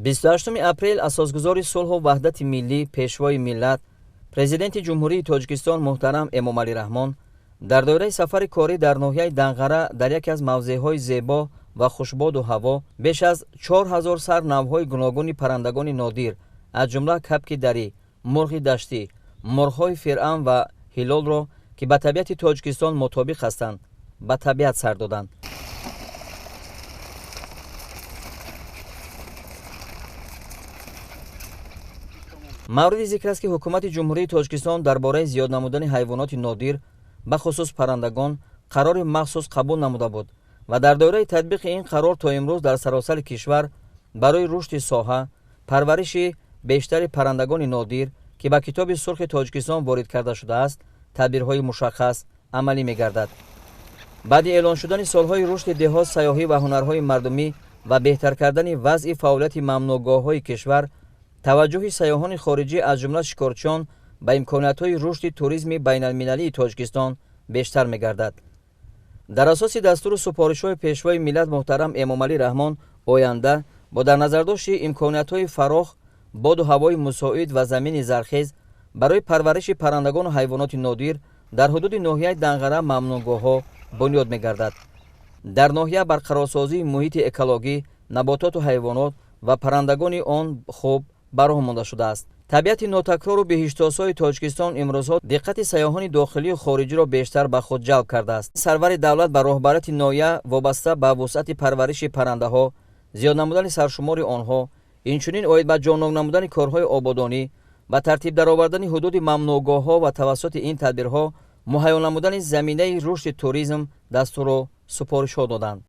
28 апрел асосгузори сулҳу ваҳдати миллӣ, пешвои миллат, Президенти Ҷумҳурии Тоҷикистон муҳтарам Эмомалӣ Раҳмон дар доираи сафари корӣ дар ноҳияи Данғара дар яке аз мавзеъҳои зебо ва хушбоду ҳаво беш аз 4000 сар навъҳои гуногуни паррандагони нодир, аз ҷумла кабки дарӣ, мурғи даштӣ, мурғҳои фиръам ва ҳилолро, ки ба табиати Тоҷикистон мутобиқ ҳастанд, ба табиат сар доданд. Мавриди зикр аст, ки Ҳукумати Ҷумҳурии Тоҷикистон дар бораи зиёд намудани ҳайвоноти нодир, бахусус паррандагон, қарори махсус қабул намуда буд ва дар доираи татбиқи ин қарор то имрӯз дар саросари кишвар барои рушди соҳа, парвариши бештари паррандагони нодир, ки ба Китоби сурхи Тоҷикистон ворид карда шудааст, тадбирҳои мушаххас амалӣ мегардад. Баъди эълон шудани солҳои рушди деҳот, сайёҳӣ ва ҳунарҳои мардумӣ ва беҳтар кардани вазъи фаъолияти мамнӯъгоҳҳои кишвар, таваҷҷӯҳи сайёҳони хориҷӣ, аз ҷумла шикорчиён, ба имкониятҳои рушди туризми байналмилалии Тоҷикистон бештар мегардад. Дар асоси дастуру супоришҳои пешвои миллат муҳтарам Эмомалӣ Раҳмон, оянда бо дар назардошти имкониятҳои фарох, боду ҳавои мусоид ва замини зархез барои парвариши паррандагону ҳайвоноти нодир дар ҳудуди ноҳияи Данғара мамнӯъгоҳҳо бунёд мегардад. Дар ноҳия барқарорсозии муҳити экологӣ, набототу ҳайвонот ва паррандагони он хуб ба роҳ монда шудааст. Табиати нотакрору беҳиштосои Тоҷикистон имрӯзҳо диққати сайёҳони дохилию хориҷиро бештар ба худ ҷалб кардааст. Сарвари давлат ба роҳбарияти ноҳия вобаста ба вусъати парвариши паррандаҳо, зиёд намудани саршумори онҳо, инчунин оид ба ҷоннок намудани корҳои ободонӣ, ба тартиб даровардани ҳудуди мамнӯъгоҳҳо ва тавассути ин тадбирҳо муҳайё намудани заминаи рушди туризм дастуру супоришҳо доданд.